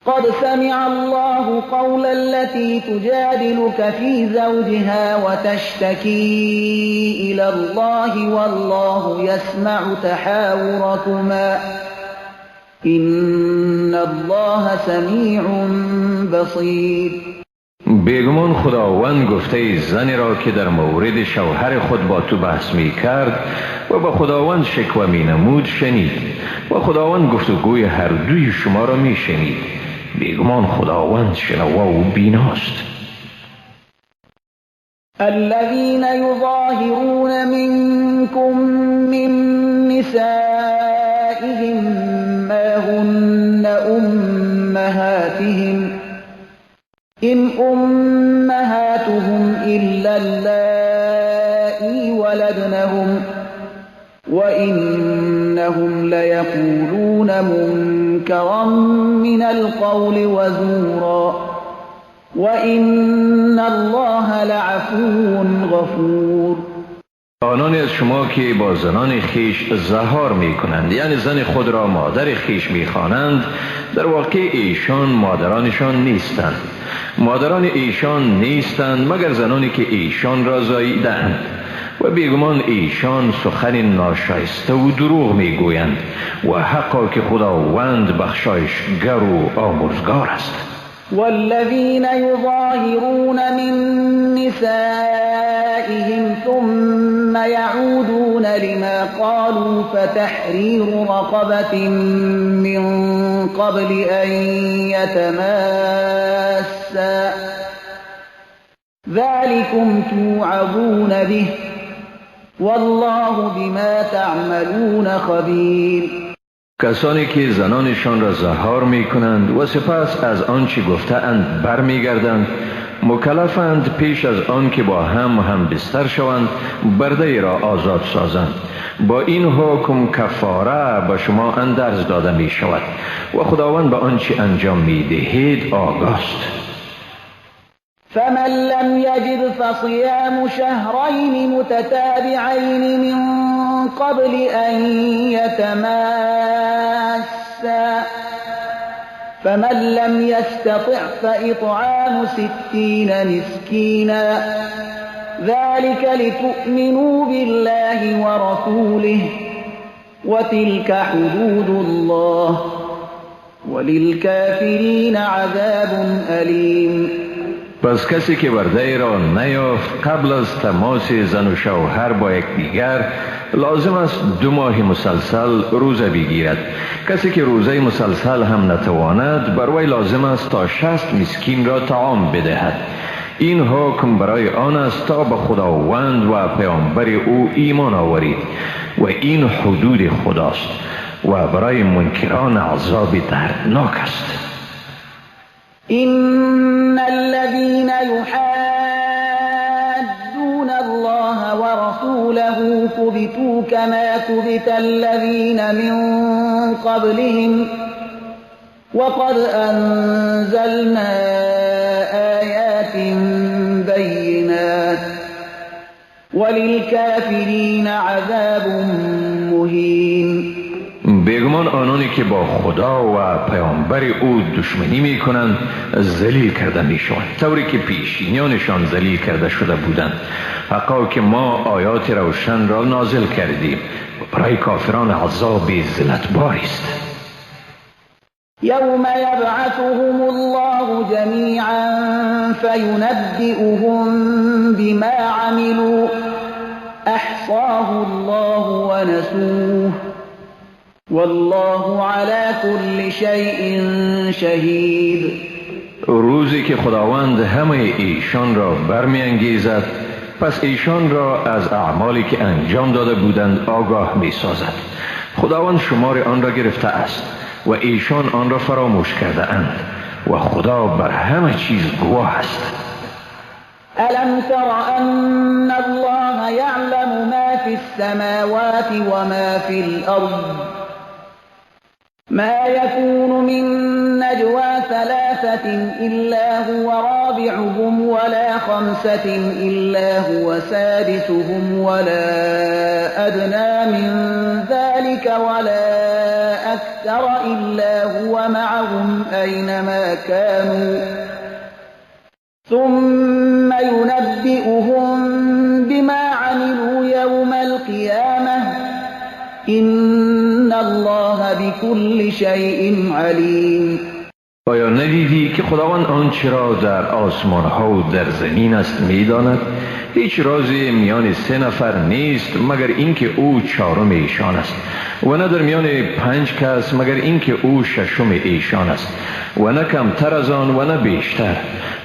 قد سمع الله قول التي تجادلك في زوجها وتشتكي إلى الله والله يسمع تحاوركما إن الله سمیع بصیر. بیگمان خداوند گفته زنی را که در مورد شوهر خود با تو بحث می کرد و با خداوند شکوه می نمود شنید و خداوند گفتگوی هر دوی شما را می شنید. بیگمان خداوند شنوا و بیناست. الذين يظاهرون منكم من نسائهم ما هن أمهاتهم إن أمهاتهم إلا اللائي ولدنهم وإنهم ليقولون منكرا من القول وزورا وإن الله لعفو غفور. آنان از شما که با زنان خیش زهار می کنند، یعنی زن خود را مادر خیش می خوانند، در واقع ایشان مادرانشان نیستند. مادران ایشان نیستند مگر زنانی که ایشان را زاییدند و بیگمان ایشان سخن ناشایسته و دروغ می گویند و حقا که خداوند بخشایشگر و آمرزگار است. والذین یظاهرون من نسائهم ثم يعودون لما قالوا فتحرير رقبة من قبل أن يتماسا ذلكم توعظون به والله بما تعملون خبير. کسانی که زنانشان را زهار می کنند و سپس از آنچه گفته‌اند برمیگردند، مکلفند پیش از آن که با هم بستر شوند برده را آزاد سازند. با این حکم کفاره به شما اندرز داده می شود و خداوند به آنچه انجام می دهید آگاست. فمن لم يجد فصيام شهرين متتابعين من قبل أن يتماسا فمن لم يستطع فإطعام 60 مسكينا ذلك لتؤمنوا بالله ورسوله وتلك حدود الله وللكافرين عذاب أليم. پس کسی که برده را نیافت قبل از تماس زن و شوهر با یکدیگر لازم است 2 ماه مسلسل روزه بگیرد. کسی که روزه مسلسل هم نتواند بر وی لازم است تا 60 مسکین را طعام بدهد. این حکم برای آن است تا به خداوند و پیامبر او ایمان آورید و این حدود خداست و برای منکران عذاب دردناک است. إن الذين يحادون الله ورسوله كبتوا كما كبت الذين من قبلهم وقد أنزلنا آيات بينات وللكافرين عذاب مهين. بیگمان آنانی که با خدا و پیامبر او دشمنی می کنند ذلیل کرده می شوند، طوری که پیشینیانشان ذلیل کرده شده بودند. حقا که ما آیات روشن را نازل کردیم و برای کافران عذاب ذلتباری است. یوم یبعثهم الله جمیعا فینبئهم بما عملوا احصاه الله ونسوه والله على كل شيء شهید. روزی که خداوند همه ایشان را برمی‌انگیزد، پس ایشان را از اعمالی که انجام داده بودند آگاه می‌سازد. خداوند شمار آن را گرفته است و ایشان آن را فراموش کرده اند و خدا بر همه چیز گواه است. ألم تر أن الله يعلم ما في السماوات وما في الأرض ما يكون من نجوى 3 إلا هو رابعهم ولا 5 إلا هو سادسهم ولا أدنى من ذلك ولا أكثر إلا هو معهم أينما كانوا ثم ينبئهم بما عملوا يوم القيامة إن الله بكل شيء علیم. آیا ندیدی که خداوند آنچه را در آسمان ها و در زمین است میداند؟ هیچ رازی میان 3 نفر نیست مگر اینکه او چهارم ایشان است، و نه در میان 5 کس مگر اینکه او ششم ایشان است، و نه کمتر از آن و نه بیشتر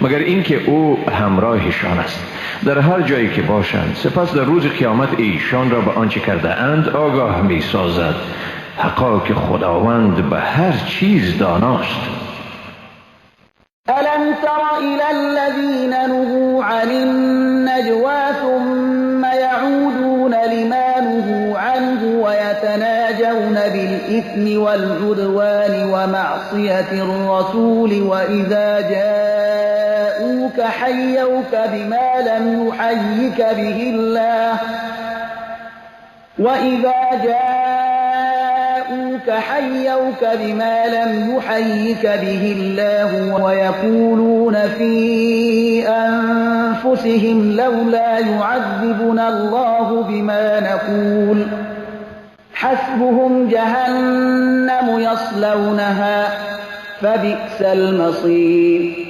مگر اینکه او همراهشان است در هر جایی که باشند. سپس در روز قیامت ایشان را به آنچه کرده اند آگاه می سازد. حقا که خداوند به هر چیز داناست. ألم تر إلى الذين نهوا عن النجوى ثم يعودون لما نهوا عنه ويتناجون بالإثم والعدوان ومعصية الرسول وإذا جاءوك حيوك بما لم يحيك به الله وإذا جاءوك حيوك بما لم يحيك به الله ويقولون في أنفسهم لولا يعذبنا الله بما نقول حسبهم جهنم يصلونها فبئس المصير.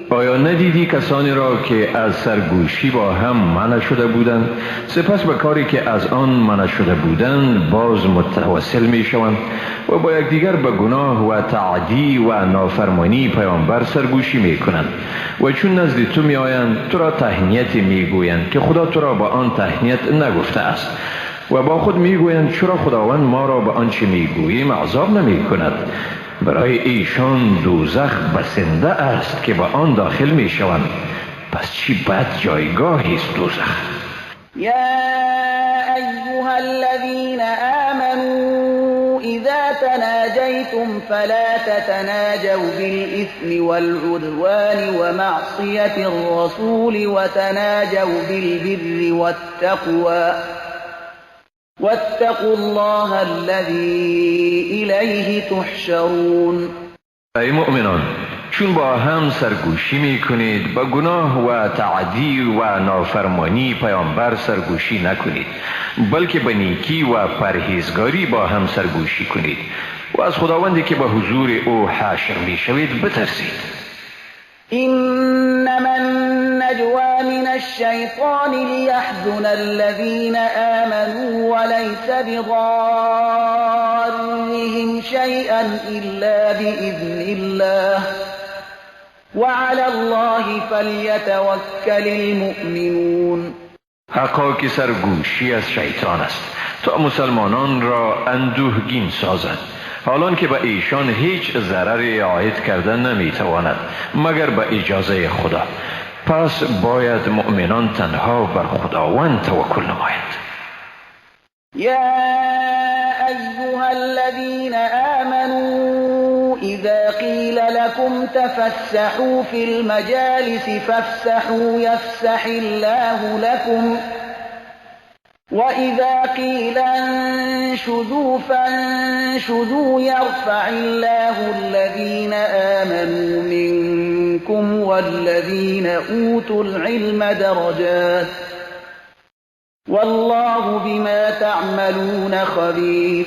آیا ندیدی کسانی را که از سرگوشی با هم منع شده بودند، سپس به کاری که از آن منع شده بودند باز متوسل می شوند و با یکدیگر به گناه و تعدی و نافرمانی پیامبر سرگوشی می کنند و چون نزد تو می آیند تو را تهنیت می گویند که خدا تو را با آن تهنیت نگفته است، و با خود می گویند چرا خداوند ما را به آنچه می گوییم عذاب نمی کند؟ برای ایشان دوزخ بسنده است که به آن داخل می شوند. پس چی بد جایگاهی است دوزخ. یا ایها الذین آمنوا اذا تناجیتم فلا تتناجوا بالإثم والعدوان ومعصیة الرسول وتناجوا بالبر والتقوى واتقوا الله الذي إليه تحشرون. ای مؤمنان، چون با هم سرگوشی می کنید با گناه و تعدی و نافرمانی پیامبر سرگوشی نکنید، بلکه به نیکی و پرهیزگاری با هم سرگوشی کنید و از خداوندی که به حضور او حشر می شوید بترسید. إنما النجوى من الشيطان ليحزن الذين آمنوا وليس بضارهم شيئا إلا بإذن الله وعلى الله فليتوكل المؤمنون. حقا که سرگوشی از شیطان است تا مسلمانان را اندوهگین سازد، حالان که به ایشان هیچ ضرری عاید کرده نمیتواند مگر به اجازه خدا. پس باید مؤمنان تنها بر خداوند توکل نمایند. یا ایها الذین آمنوا اذا قیل لكم تفسحوا فی المجالس فافسحوا یفسح الله لكم وإذا قيل انشزوا فانشزوا يرفع الله الذين آمنوا منكم والذين أوتوا العلم درجات والله بما تعملون خبير.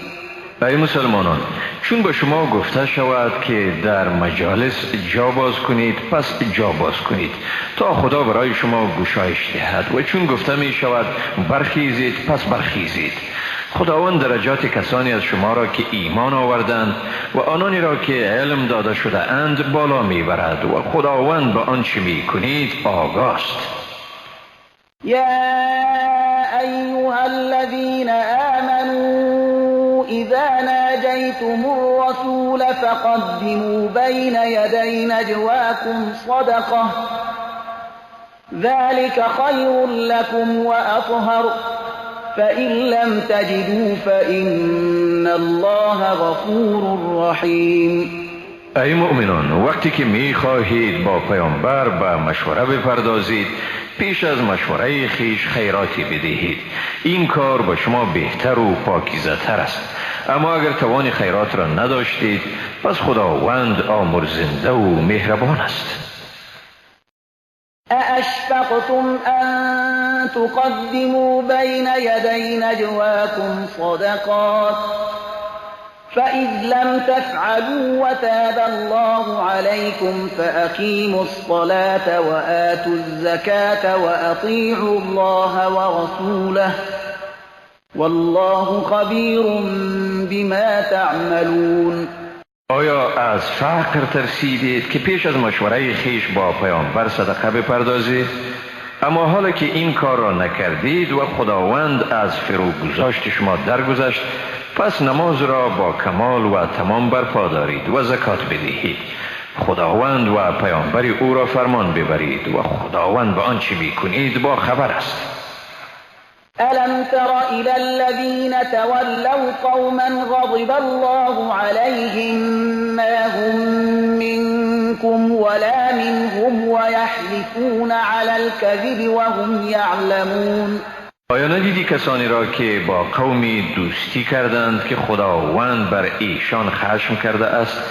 ای مسلمانان، چون به شما گفته شود که در مجالس جا باز کنید پس جا باز کنید تا خدا برای شما گشایش دهد، و چون گفته می شود برخیزید پس برخیزید. خداوند درجات کسانی از شما را که ایمان آوردند و آنانی را که علم داده شده اند بالا می برد و خداوند به آنچه می کنید آگاست. یا ایها الذین آمنوا إذا ناجيتم الرسول فقدموا بين يدي نجواكم صدقة ذلك خير لكم وأطهر فإن لم تجدوا فإن الله غفور رحیم. ای مؤمنان، وقتی که می خواهید با پیامبر به مشوره بپردازید، پیش از مشوره خیش خیراتی بدهید. این کار با شما بهتر و پاکیزه تر است. اما اگر توان خیرات را نداشتید، پس خداوند آمرزنده و مهربان است. أأشفقتم أن تقدموا بين يدي نجواكم صدقات فإذ لم تفعلوا وتاب الله عليكم فأقيموا الصلاة وآتوا الزكاة وأطيعوا الله ورسوله والله خبير بما تعملون. آیا از فقر ترسیدید که پیش از مشوره خیش با پیامبر صدقه بپردازید؟ اما حالا که این کار را نکردید و خداوند از فروگذاشت شما درگذشت، پس نماز را با کمال و تمام برپا دارید و زکات بدهید. خداوند و پیامبر او را فرمان ببرید و خداوند به آنچه میکنید با خبر است. ألم تر إلى الذين تولوا قوما غضب الله عليهم ما هم منكم ولا منهم ويحلفون على الكذب وهم يعلمون. آیا ندیدی کسانی را که با قومی دوستی کردند که خداوند بر ایشان خشم کرده است؟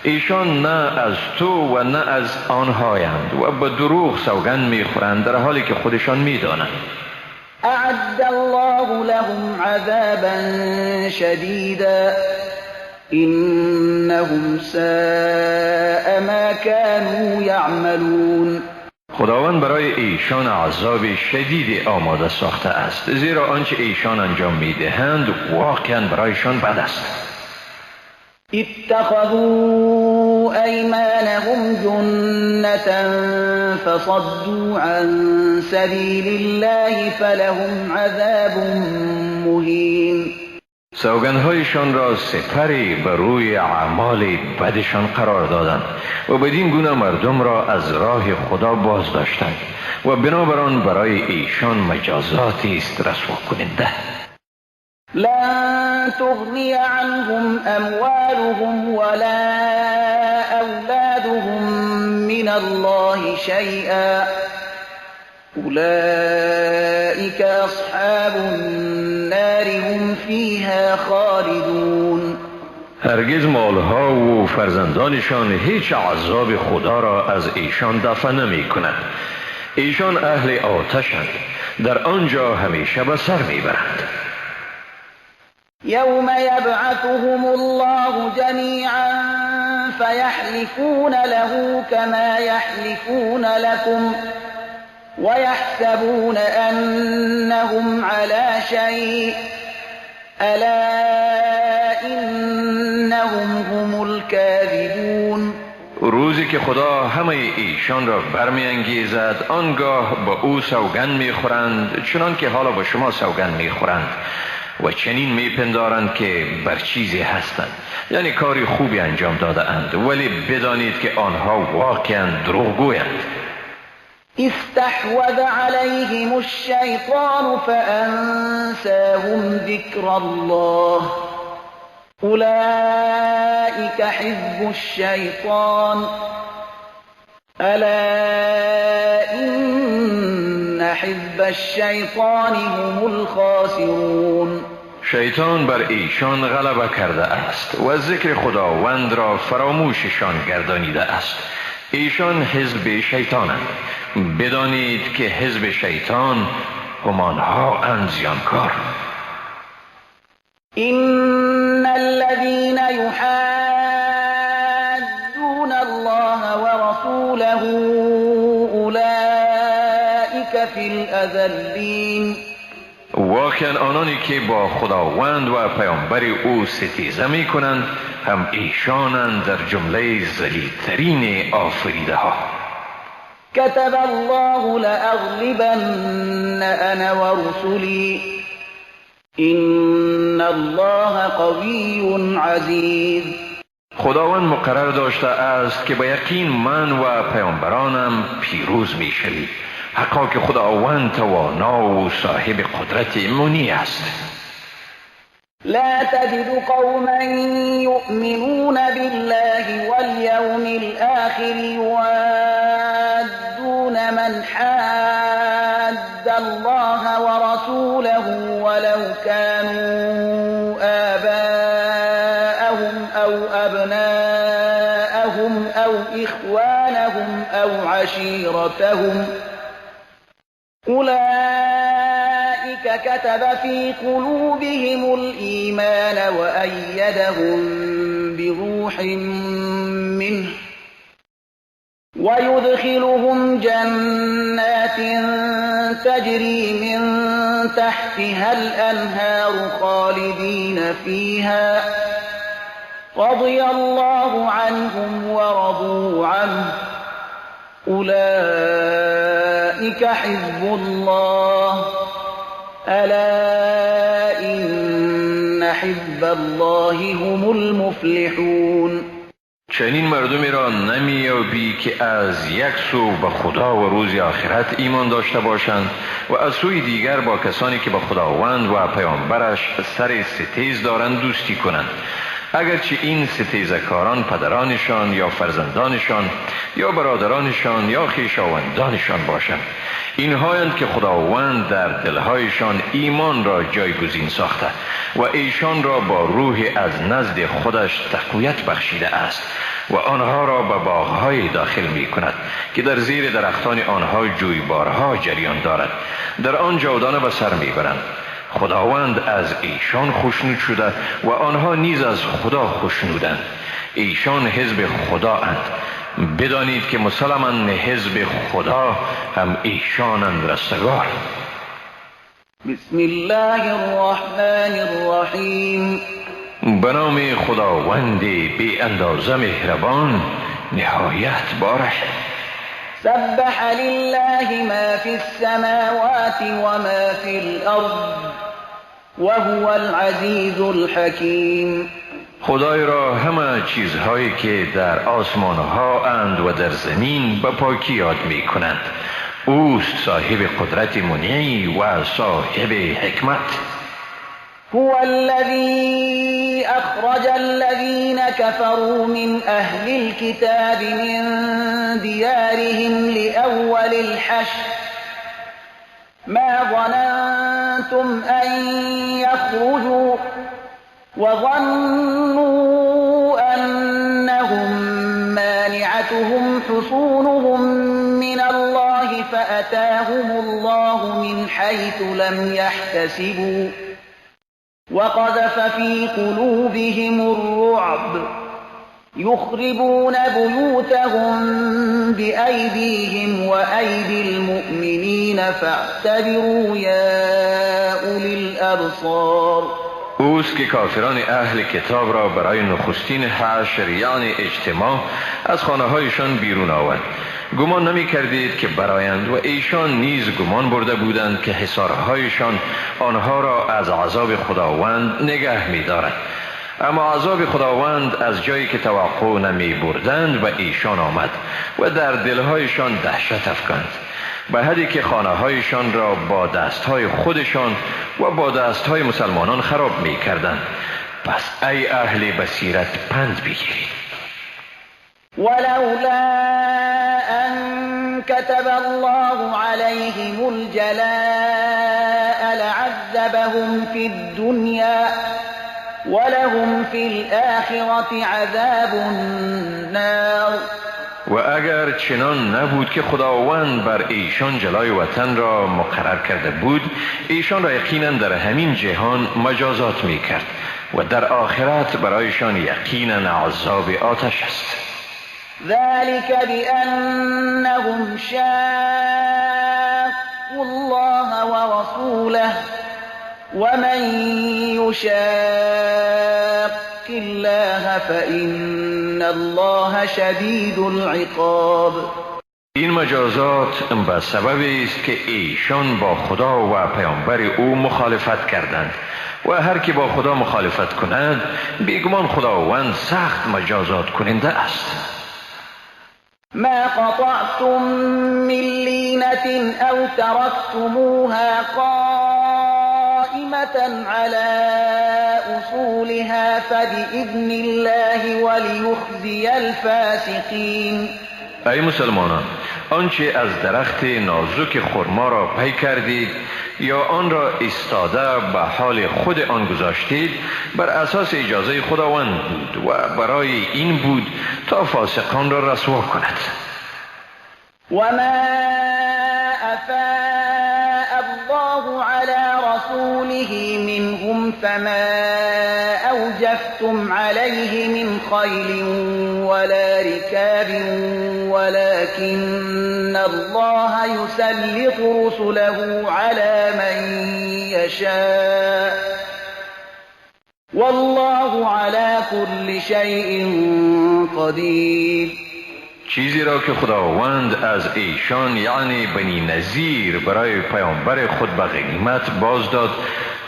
ایشان نه از تو و نه از آنهایند و به دروغ سوگند میخورند در حالی که خودشان میدانند. أعد الله لهم عذابا شديدا إنهم ساء ما كانوا يعملون. خداوند برای ایشان عذاب شدید آماده ساخته است، زیرا آنچه ایشان انجام میدهند واقعا برایشان بد است. اتخذوا أيمانهم جنة فصدوا عن سبيل الله فلهم عذاب مهین. سوگندهایشان را سپری بر روی اعمال بدشان قرار دادند و بدین گونه مردم را از راه خدا باز داشتند و بنابران برای ایشان مجازاتی است رسوا کننده. لن تغنی عنهم اموالهم ولا اولادهم من الله شیئا اولئک اصحاب النار هم فیها خالدون. هرگز مالها و فرزندانشان هیچ عذاب خدا را از ایشان دفع نمی کند. ایشان اهل آتشند، در آنجا همیشه به سر می برند. یوم یبعثهم الله جمیعا فیحلفون له کما یحلفون لكم ويحسبون أنهم على شيء ألا إنهم هم الكاذبون. روزی که خدا همه ایشان را برمی‌انگیزد، آنگاه با او سوگند می‌خورند چنان که حالا با شما سوگند می‌خورند و چنین میپندارند که بر چیزی هستند، یعنی کاری خوبی انجام داده اند، ولی بدانید که آنها واقعا دروغگویند. استحوذ عليهم الشيطان فأنساهم ذكر الله أولئك حزب الشيطان ألا إن حزب الشيطان هم الخاسرون. شیطان بر ایشان غلبه کرده است و ذکر خداوند را فراموششان گردانیده است. ایشان حزب شیطانند. بدانید که حزب شیطان همانها اند زیانکار. إن الذين يحادون الله ورسوله أولئك في الأذلين. واقعا آنانی که با خداوند و پیامبر او ستیزه می کنند هم ایشانند در جمله ذلیل‌ترین آفریده ها. كتب الله لأغلبن أنا ورسلي إن الله قوي عزيز. خداوند مقرر داشته است که به یقین من و پیامبرانم پیروز می شوید. حقا که خداوند توانا و صاحب قدرت منی است. لا تجد قوما يؤمنون بالله واليوم الآخر يوادون من حاد الله ورسوله ولو كانوا آباءهم أو أبناءهم أو إخوانهم أو عشيرتهم أولئك كتب في قلوبهم الإيمان وأيدهم بروح منه ويدخلهم جنات تجري من تحتها الأنهار خالدين فيها رضي الله عنهم ورضوا عنه أولئك حزب الله ألا إن حزب الله هم المفلحون. چنین مردمی را نمی‌یابی که از یک سو به خدا و روز آخرت ایمان داشته باشند و از سوی دیگر با کسانی که به خداوند و پیامبرش سر ستیز دارند دوستی کنند، اگرچه این ستیزکاران پدرانشان یا فرزندانشان یا برادرانشان یا خویشاوندانشان باشند. اینهایند که خداوند در دلهایشان ایمان را جایگزین ساخته و ایشان را با روح از نزد خودش تقویت بخشیده است و آنها را به باغهای داخل می کند که در زیر درختان آنها جویبارها جریان دارد، در آن جاودانه به سر می برند. خداوند از ایشان خوشنود شده و آنها نیز از خدا خوشنودند. ایشان حزب خدا اند. بدانید که مسلماً حزب خدا هم ایشانند رستگار. بسم الله الرحمن الرحیم. به نام خداوند بی اندازه مهربان نهایت بارش. سبح لله ما فی السماوات و ما فی الارض وهو العزیز الحکیم. خدای را همه چیزهایی که در آسمان ها اند و در زمین به پاکی یاد می کنند. اوست صاحب قدرت منیع و صاحب حکمت. هو الذي أخرج الذين كفروا من أهل الكتاب من ديارهم لأول الحشر ما ظننتم أن يخرجوا وظنوا أنهم مانعتهم حصونهم من الله فأتاهم الله من حيث لم يحتسبوا وقذف في قلوبهم الرعب يخربون بيوتهم بأيديهم وأيدي المؤمنين فاعتبروا يا أولي الأبصار. اوست که کافران اهل کتاب را برای نخستین حشر یعنی اجتماع از خانه هایشان بیرون آورد. گمان نمی کردید که برایند و ایشان نیز گمان برده بودند که حصارهایشان آنها را از عذاب خداوند نگه می دارد. اما عذاب خداوند از جایی که توقع نمی بردند و ایشان آمد و در دلهایشان دهشت افکند، به حدی که خانه هایشان را با دستهای خودشان و با دستهای مسلمانان خراب می کردند. پس ای اهل بصیرت پند بگیرید. ولولا أن كتب الله عليهم الجلاء لعذبهم في الدنيا ولهم في الآخرة عذاب النار. و اگر چنان نبود که خداوند بر ایشان جلای وطن را مقرر کرده بود، ایشان را یقینا در همین جهان مجازات می کرد و در آخرت برایشان یقینا عذاب آتش است. ذلك بأنهم شاقوا الله ورسوله ومن يشاق الله فإن الله شدید العقاب. این مجازات به سبب است که ایشان با خدا و پیامبر او مخالفت کردند و هر کی با خدا مخالفت کند بیگمان خداوند سخت مجازات کننده است. ما قطعتم من لینة أو تركتموها قائمة قائمة على أصولها فبإذن الله وليخزي الفاسقين. ای مسلمانان، آنچه از درخت نازک خرما را پی کردید یا آن را ایستاده به حال خود آن گذاشتید، بر اساس اجازه خداوند بود و برای این بود تا فاسقان را رسوا کند. و ما افاء الله على رسوله منهم فما اوجفتم عليه من خيل ولا ركاب ولكن الله يسلط رسله على من يشاء والله على كل شيء قدير. چیزی را که خداوند از ایشان یعنی بنی نظیر برای پیامبر خود به غنیمت باز داد،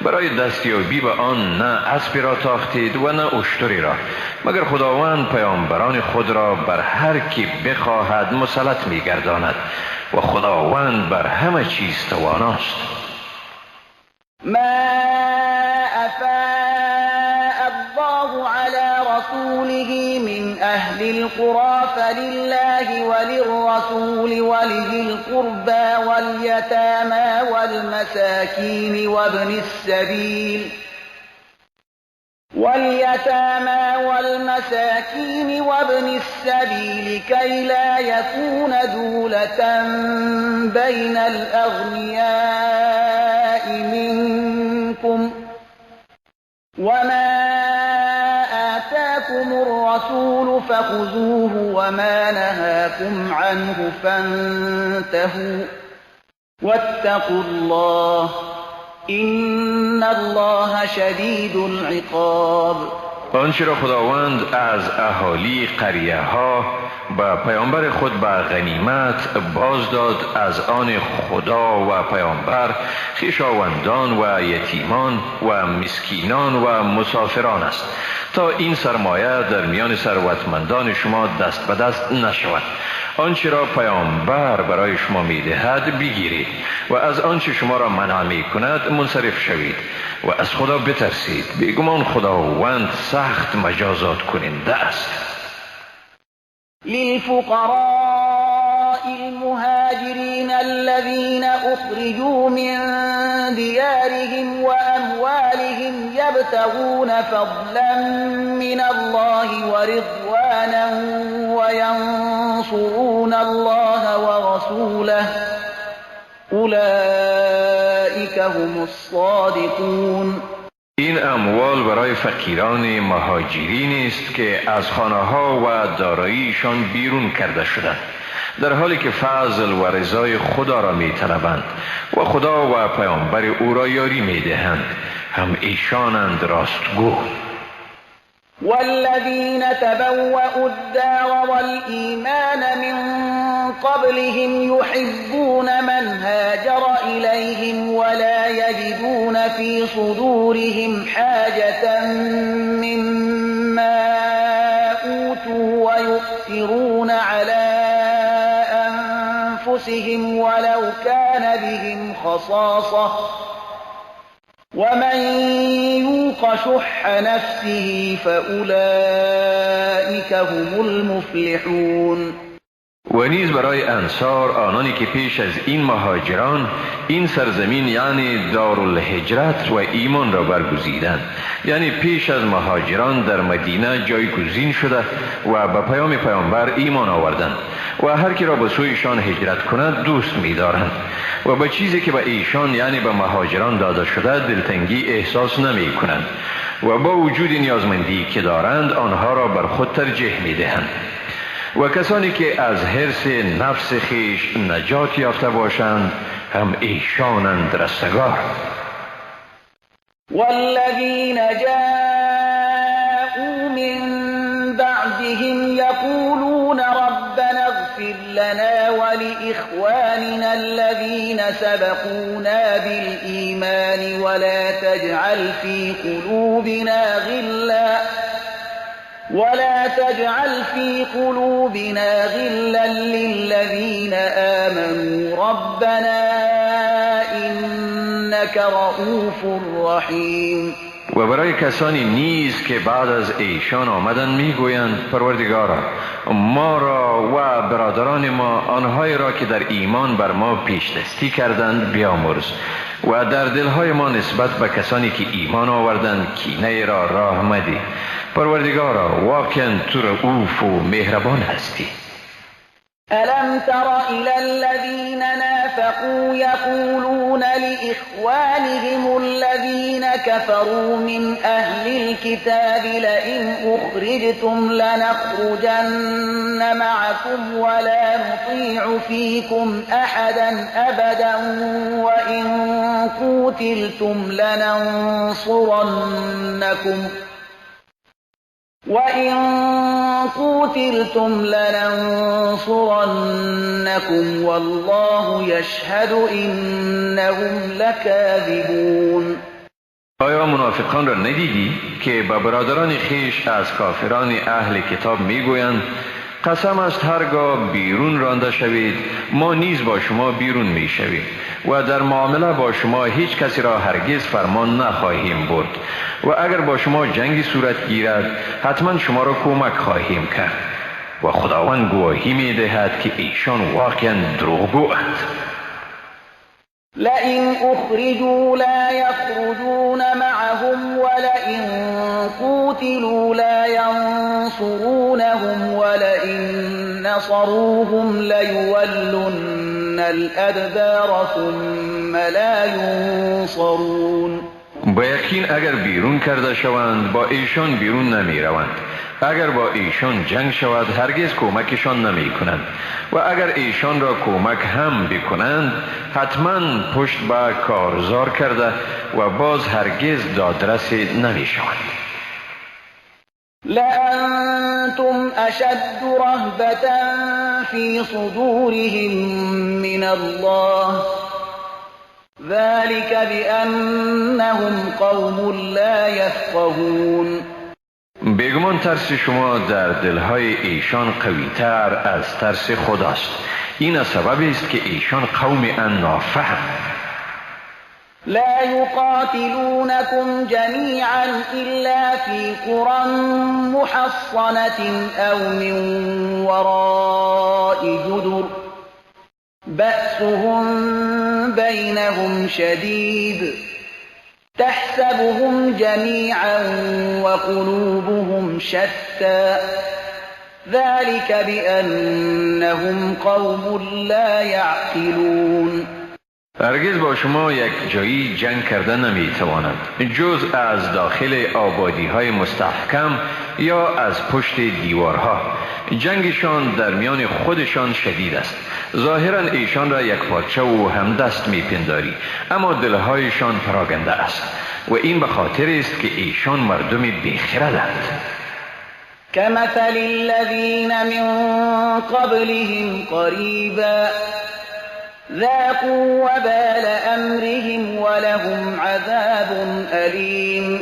برای دستیابی به آن نه اسبی را تاختید و نه اشتری را، مگر خداوند پیامبران خود را بر هر کی بخواهد مسلط می‌گرداند و خداوند بر همه چیز تواناست. ما افاء الله على رسوله من أهل القرى فلله وللرسول ولذي القربى واليتامى والمساكين وابن السبيل كي لا يكون دولة بين الأغنياء منكم وما آتاكم الرسول فخذوه وما نهاكم عنه فانتهوا واتقوا الله إن الله شديد العقاب. آنچه را خداوند از اهالی قریه ها به پیامبر خود به غنیمت باز داد، از آن خدا و پیامبر، خویشاوندان و یتیمان و مسکینان و مسافران است، تا این سرمایه در میان ثروتمندان شما دست به دست نشود. آنچه را پیامبر برای شما میدهد بگیرید و از آنچه شما را منع میکند منصرف شوید و از خدا بترسید، بیگمان خداوند سخت مجازات کننده است. للفقراء المهاجرين الذين أخرجوا من ديارهم وأموالهم يبتغون فضلا من الله ورضوانا وينصرون الله ورسوله أولئك هم الصادقون. این اموال برای فقیران مهاجرین است که از خانه ها و داراییشان بیرون کرده شدند، در حالی که فضل و رضای خدا را می طلبند و خدا و پیامبر او را یاری می دهند، هم ایشانند راستگو. والذین تبوأوا الدار والإیمان من قبلهم يحبون من هاجر إليهم ولا يجدون في صدورهم حاجة مما أوتوا ويؤثرون على أنفسهم ولو كان بهم خصاصة ومن يوق شح نفسه فأولئك هم المفلحون. و نیز برای انصار، آنانی که پیش از این مهاجران این سرزمین یعنی دارالهجرت و ایمان را برگزیدند، یعنی پیش از مهاجران در مدینه جایگزین شده و به پیام پیامبر ایمان آوردند و هر کی را به سویشان هجرت کند دوست می‌دارند و به چیزی که به ایشان یعنی به مهاجران داده شده دلتنگی احساس نمی کنند و با وجود نیازمندی که دارند آنها را بر خود ترجیح می‌دهند. و کسانی که از حرص نفس خویش نجات یافته باشند هم ایشانند رستگار. والذین جاءوا من بعدهم یقولون ربنا اغفر لنا ولإخواننا الذین سبقونا بالایمان ولا تجعل في قلوبنا غلا للذين آمنوا ربنا إنك إنك رؤوف رحیم. و برای کسانی نیز که بعد از ایشان آمدند میگویند پروردگارا ما را و برادران ما، آنهایی را که در ایمان بر ما پیش دستی کردند بیامرز و در دلهای ما نسبت به کسانی که ایمان آوردند کینه را راه مده. پروردگارا واقعا تو رؤوف و مهربان هستی. ألم تر إلى الذين نافقوا يقولون لإخوانهم الذين كفروا من أهل الكتاب لئن أخرجتم لنخرجن معكم ولا نطيع فيكم أحدا أبدا وإن قتلتم لننصرنكم والله يشهد إنهم لكاذبون. آیا منافقان را ندیدی که به برادران خویش از کافران اهل کتاب میگویند قسم است هرگاه بیرون رانده شوید ما نیز با شما بیرون میشویم و در معامله با شما هیچ کسی را هرگز فرمان نخواهیم برد و اگر با شما جنگی صورت گیرد حتما شما را کمک خواهیم کرد و خداوند گواهی میدهد که ایشان واقعا دروغگواند. لئن أخرجوا لا يخرجون معهم ولئن قوتلوا لا ينصرونهم ولئن نصروهم ليولن الأدبار ثم لا ينصرون. با یقین اگر بیرون کرده شوند با ایشان بیرون نمی روند، اگر با ایشان جنگ شود هرگز کمکشان نمی کنند و اگر ایشان را کمک هم بکنند حتما پشت به کارزار کرده و باز هرگز دادرس نمی شوند. لأنتم أشد رهبة في صدورهم من الله ذلك بأنهم قوم لا يفقهون. بیگمان ترس شما در دلهای ایشان قویتر از ترس خداست. این از سبب است که ایشان قوم نافهم. لا يقاتلونكم جميعا إلا في قرى محصنة أو من وراء جدر بأسهم بينهم شديد تحسبهم جميعا وقلوبهم شتى ذلك بأنهم قوم لا يعقلون. هرگز با شما یک جایی جنگ کرده نمی توانند جز از داخل آبادی های مستحکم یا از پشت دیوارها. جنگشان در میان خودشان شدید است. ظاهرا ایشان را یک پارچه و همدست می پنداری، اما دلهایشان پراگنده است و این به خاطر است که ایشان مردم بیخردند. كمثل الذين من قبلهم قریبا ذاقوا وبال امرهم ولهم عذاب الیم.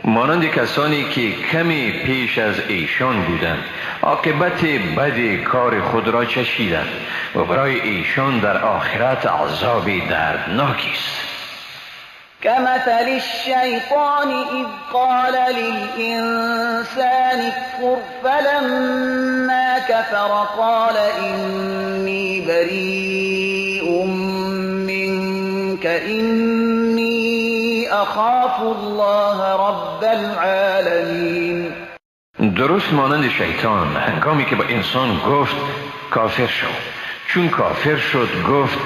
مانند کسانی که کمی پیش از ایشان بودند عاقبت بد کار خود را چشیدند و برای ایشان در آخرت عذاب دردناکی است. كمثل الشیطان اذ قال للانسان اكفر فلما كفر قال إني بريء منك إني أخاف الله رب العالمين. درست مانند شیطان هنگامی که با انسان گفت کافر شو، چون کافر شد گفت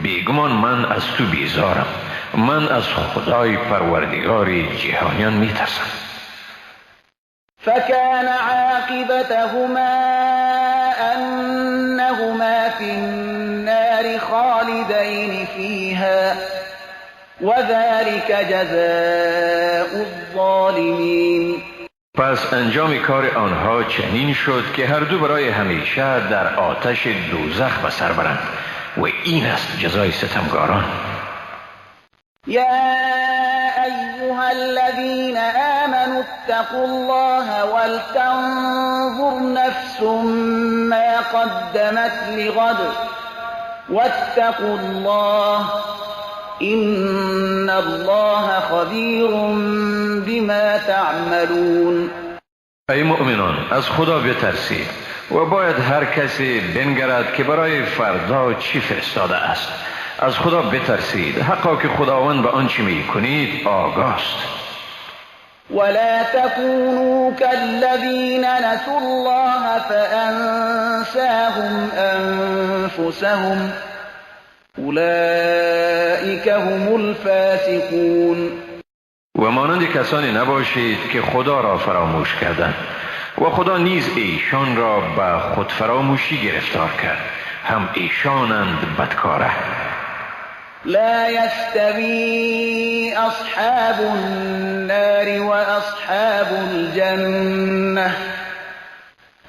بیگمان من از تو بیزارم، من از خدای پروردگار جهانیان میترسم. فكان عاقبتهما أنهما في النار خالدين فيها وذلك جزاء الظالمين. پس انجام کار آنها چنین شد که هر دو برای همیشه در آتش دوزخ به سر برند و این است جزای ستمگاران. یا ایها الذین آمنوا اتقوا الله ولتنظر نفس ما قدمت لغد واتقوا الله إن الله خبیر بما تعملون. ای مؤمنان، از خدا بترسید و باید هر کسی بنگرد که برای فردا چی فرستاده است. از خدا بترسید، حقا که خداوند به آنچه میکنید آگاست. ولا تكونوا كالذين نسوا الله فأنساهم أنفسهم أولئك هم الفاسقون. و مانند کسانی نباشید که خدا را فراموش کردند و خدا نیز ایشان را به خود فراموشی گرفتار کرد، هم ایشانند بدکاره. لا يستوي أصحاب النار وأصحاب الجنة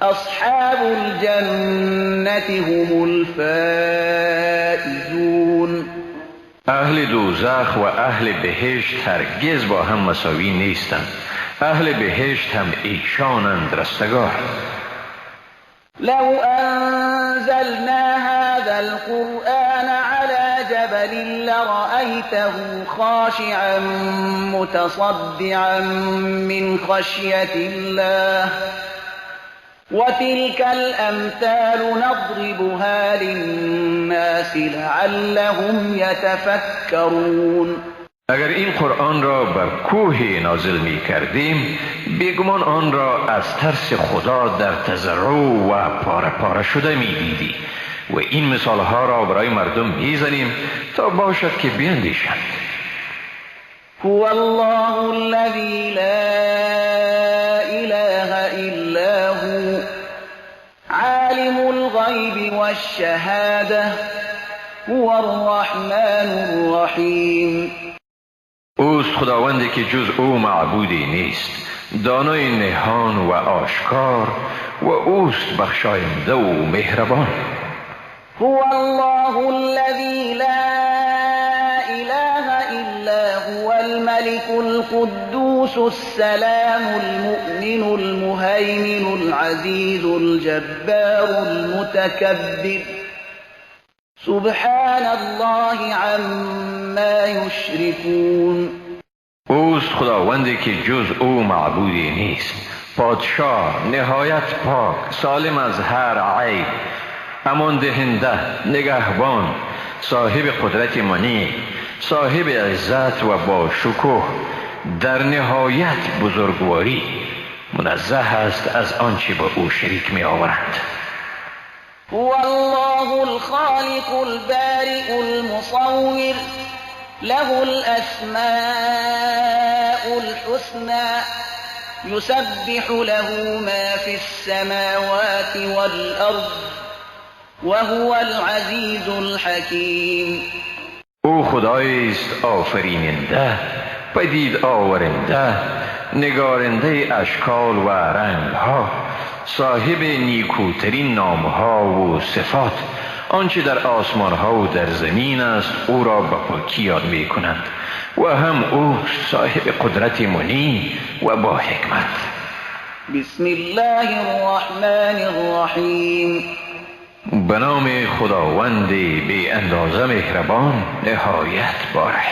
أصحاب الجنة هم الفائزون. اهل دوزخ و اهل بهشت هرگز با هم مساوی نیستند. اهل بهشت هم ایشانند رستگار. لو أنزلنا هذا القرآن على جبل لرأيته خاشعا متصدعا من خشية الله وتلك الأمثال نضربها للناس لعلهم يتفكرون. اگر این قرآن را بر کوه نازل می کردیم، بیگمان آن را از ترس خدا در تضرع و پاره پاره شده می دیدی و این مثالها را برای مردم می زنیم تا باشد که بیندیشند. هو الله الذی لا اله الا هو عالم الغیب والشهادة هو الرحمن الرحیم. اوست خداوندی که جز او معبودی نیست، دانای نهان و آشکار، و اوست بخشاینده و مهربان. هو الله الذی لا اله الا هو الملك القدوس السلام المؤمن المهیمن العزیز الجبار المتکبر سبحان الله عما یشرکون. اوست خداوندی که جز او معبودی نیست، پادشاه نهایت پاک، سالم از هر عیب، امان دهنده، نگهبان، صاحب قدرت منی، صاحب عزت و با شکوه، در نهایت بزرگواری، منزه است از آنچه با او شریک می آورند. هو الله الخالق البارئ المصور له الأسماء الحسنى يسبح له ما في السماوات والأرض وهو العزیز الحکیم. او خدایی است آفریننده، پدید آورنده، نگارنده اشکال و رنگها، صاحب نیکوترین نامها و صفات. آنچه در آسمانها و در زمین است او را به پاکی یاد می کنند و هم او صاحب قدرت منی و با حکمت. بسم الله الرحمن الرحیم. به نام خداوند بی اندازه مهربان، نهایت باره.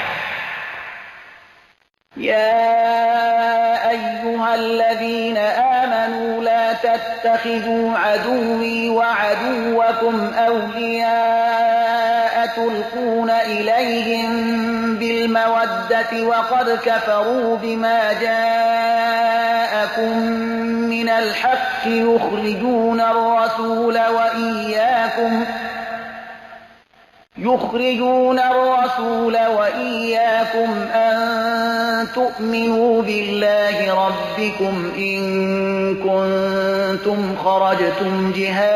یا ایها الذین آمنوا لا تتخذوا عدوی وعدوکم اولیاء تلقون الیهم بالمودة وقد كفروا بما جاءكم من الحق يخرجون الرسول وإياكم أن تؤمنوا بالله ربكم إن كنتم خرجتم جهادا